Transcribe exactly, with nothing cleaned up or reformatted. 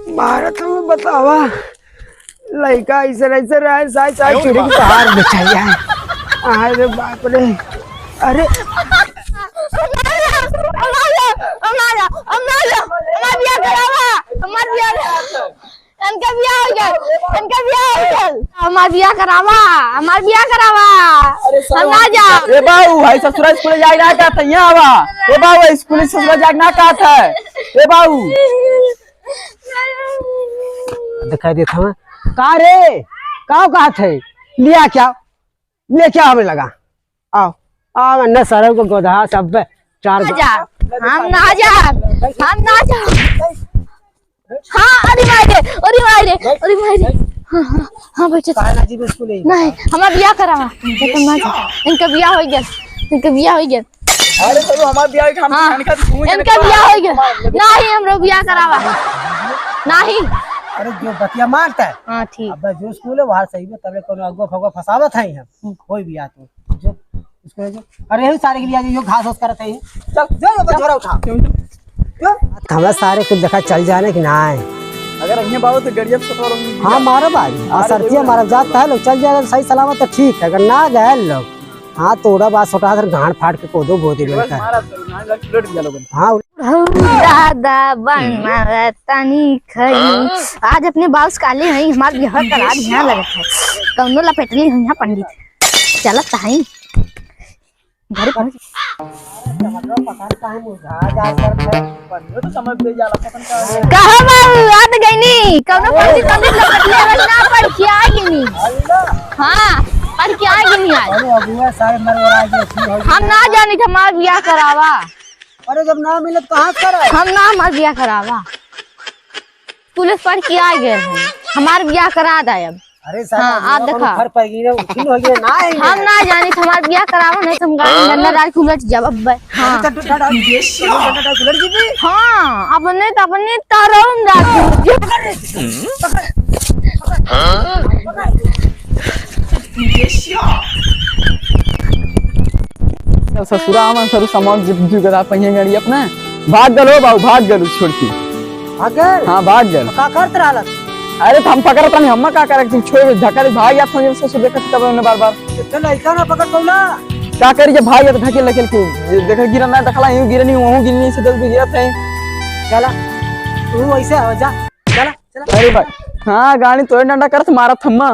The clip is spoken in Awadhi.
भारत में बतावा, लइका ऐसे, ऐसे रहे, साई, साई चूड़ी के बाहर बेचा जाए। अरे बाप रे, अरे। हमार बियाह करावा, हमार बियाह करावा। इनका बियाह हो गया, इनका बियाह हो गया। हमार बियाह करावा, हमार बियाह करावा। अरे हम ना जा। ए बाऊ, भाई ससुरा स्कूल जाए ना कहत है, यहाँ आवा। ए बाऊ, स्कूल ससुरा जाए ना कहत है। ए बाऊ। दिखाई देत हमें। का रे? का कहत है? लिया क्या? लेके आवे लगा। आओ, आओ, अन्ना सरऊ के गोदहा सब पे चार ना जा, हम ना जा, हम ना जा। हाँ, अरे माई रे, अरे माई रे, अरे माई रे। हाँ, हाँ, हाँ, बच्चा। काहे ना जी स्कूल है? नहीं, हमार बियाह करावा। इनका बियाह हो गया, इनका बियाह हो गया। अरे तो हमार बियाह के हम हाँ, खाने का तू इनका बियाह हो गया। नहीं, हमरो बियाह करावा। नहीं। अरे जो बतिया मानता है। हाँ, ठीक। अब जो स्कूल है, वहाँ सही में तबे कोनो अगुआ फगुआ फंसावत है हम। कोई भी आ तो जो उसको जो, अरे यही सारे के लिए आज यो घास वास करत है। चल, जो, जो, झोरा उठा। क्यों? क्यों? हमें सारे कुछ देखा चल जाने की ना है। अगर इन्हें बाबू तो गड़िया से पकड़ो। हाँ, मारो भाई। और अरे सरतिया जरूर। मारा जाता है, लोग चल जाएगा तो सही सलामत तो ठीक है, अगर ना गए लोग, हाँ, तोड़ा बात छोटा सर गांड फाड़ के कोदो बोदे एक बार लेकर। मारा तो गांड लग उलट गया लोगन। हाँ, दादा बनवा तनी खई। आज अपने बाउस काले हैं, हमार बियाह करा दिया लगत है। कौनो लपेटली हुई है पंडित। चलत है। घर पर। पता नहीं कहाँ मुझा जा कर है। पंडित तो समझ गई जाला, पता नहीं कहाँ है। कहाँ बाबू, आ तो गई नी। कौनो पंडित, पंडित लपेटली अगर ना पढ़ के आ गई नी। हाँ, पढ़ के आ गई नी आज। अरे अगुआ सारे मरवरा के की हो हम ना जानी थे, हमार बियाह करावा। अरे जब ना मिलत कहाँ से करा? हम ना, हमार बियाह करावा। पुलिस पढ़ के आ गए हैं, हमार बियाह करा दे अब। अरे साला, हाँ, आप देखा। घर पर गिरे, उठिन हो गए, ना आएंगे। हम ना जानी, हमार बियाह करावा, नहीं तो हम गाड़ी में अंदर डाल के उलट जाब अब। हाँ। अरे तो डंडा डाल, डंडा डाल के उलट जीबी। हाँ, अपने तो अपने तरम राखी। ससुरा हमन सरू समाज जब दू गदा पहिए गाड़ी अपना भाग गलो बाबू, भाग गलो छोड़ के। भाग गल? हाँ, भाग गल। का करत रहलत? अरे, तो हम पकड़त रहनी, हम का करत, तुम छोड़, धक्का दे, भाग जात हो, जब ससुर देखत तब उन्हें बार-बार। तो लइका ना पकड़ पौला? का करी, जब भाग जात, ढकेल, ढकेल के, देखा, गिरा ना, देखला, यूं गिरनी, वहूं गिरनी, से दस भी गिरत है। चला, तू ऐसे हो जा, चला, चला। अरे भाई, हाँ, गाड़ी तोड़े डंडा करत, मारत हम्मा।